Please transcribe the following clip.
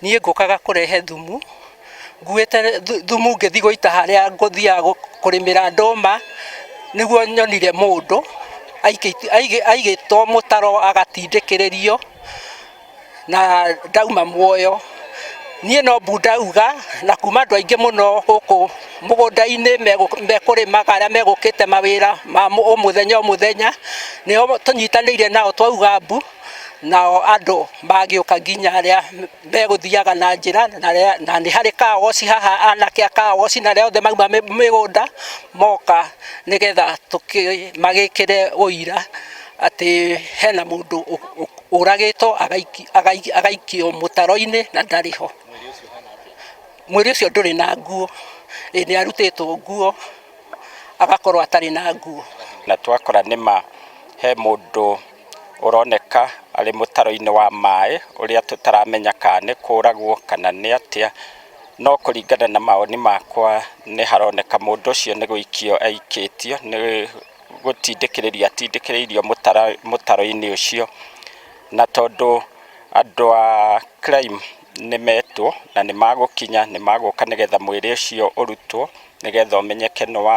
Niĩ ngũkaga kũrehe thumu, nguĩte thumu ngĩthiĩ gũita harĩa ngũthiaga kũrĩmĩra ndũma, nĩguo nyonire mũndũ aigĩtwo mũtaro agatindĩkĩrĩrio na ndauma muoyo. Niĩ no mbu ndauga na kuma andũ aingĩ mũno gũkũ mũgũnda-inĩ mekũrĩmaga arĩa megũkĩte mawĩra ma o mũthenya o mũthenya, nĩo tũnyitanĩire nao twauga mbu, nao andũ magĩũka nginya arĩa megũthiaga na njĩra na nĩ harĩ car wash haha, anake a car wash na arĩa othe mauma mĩgũnda moka nĩgetha magĩkĩre ũira atĩ hena mũndũ ũragĩtwo agaikio mũtaro-inĩ na ndarĩ ho. Mwĩrĩ ũcio ndũrĩ na nguo, ĩĩ nĩ arutĩtwo nguo agakorwo atarĩ na nguo. Na twakora nĩma he mũndũ ũroneka arĩ mũtaro-inĩ wa maĩ ũrĩa tũtaramenya kana nĩ kũragwo kana nĩ atĩa, no kũringana na mawoni makwa nĩ haroneka mũndũ ũcio nĩ gũikio aikĩtio nĩ gũtindĩkĩrĩrio atindĩkĩrĩirio mũtaro-inĩ ũcio, na tondũ andũ a crime nĩ metwo na nĩ magũkinya nĩ magũka nĩgetha mwĩrĩ ũcio ũrutwo nĩgetha ũmenyeke nĩ wa.